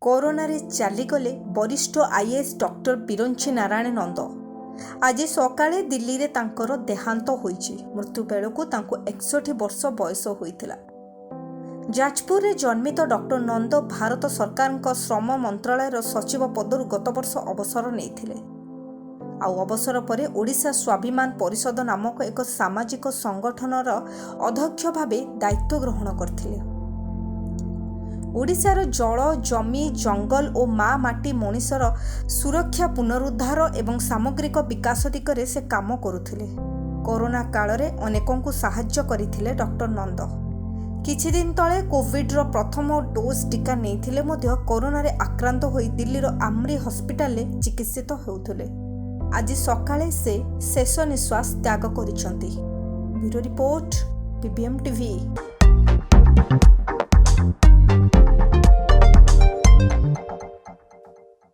କରୋନାରେ ଚାଲିଗଲେ ବରିଷ୍ଠ ଆଇଏଏସ୍ ଡକ୍ଟର ବିରଞ୍ଚି ନାରାୟଣ ନନ୍ଦ। ଆଜି ସକାଳେ ଦିଲ୍ଲୀରେ ତାଙ୍କର ଦେହାନ୍ତ ହୋଇଛି। ମୃତ୍ୟୁ ବେଳକୁ ତାଙ୍କୁ 61 ବର୍ଷ ବୟସ ହୋଇଥିଲା। ଯାଜପୁରରେ ଜନ୍ମିତ ଡକ୍ଟର ନନ୍ଦ ଭାରତ ସରକାରଙ୍କ ଶ୍ରମ ମନ୍ତ୍ରାଳୟର ସଚିବ ପଦରୁ ଗତବର୍ଷ ଅବସର ନେଇଥିଲେ। ଆଉ ଅବସର ପରେ ଓଡ଼ିଶା ସ୍ୱାଭିମାନ ପରିଷଦ ନାମକ ଏକ ସାମାଜିକ ସଂଗଠନର ଅଧ୍ୟକ୍ଷ ଭାବେ ଦାୟିତ୍ୱ ଗ୍ରହଣ କରିଥିଲେ। ଓଡ଼ିଶାର ଜଳ, ଜମି, ଜଙ୍ଗଲ ଓ ମା ମାଟି ମଣିଷର ସୁରକ୍ଷା, ପୁନରୁଦ୍ଧାର ଏବଂ ସାମଗ୍ରିକ ବିକାଶ ଦିଗରେ ସେ କାମ କରୁଥିଲେ। କରୋନା କାଳରେ ଅନେକଙ୍କୁ ସାହାଯ୍ୟ କରିଥିଲେ ଡକ୍ଟର ନନ୍ଦ। କିଛିଦିନ ତଳେ କୋଭିଡର ପ୍ରଥମ ଡୋଜ୍ ଟିକା ନେଇଥିଲେ ମଧ୍ୟ କରୋନାରେ ଆକ୍ରାନ୍ତ ହୋଇ ଦିଲ୍ଲୀର ଆମ୍ରି ହସ୍ପିଟାଲରେ ଚିକିତ୍ସିତ ହେଉଥିଲେ। ଆଜି ସକାଳେ ସେ ଶେଷ ନିଶ୍ୱାସ ତ୍ୟାଗ କରିଛନ୍ତି। Bureau report, BBM TV.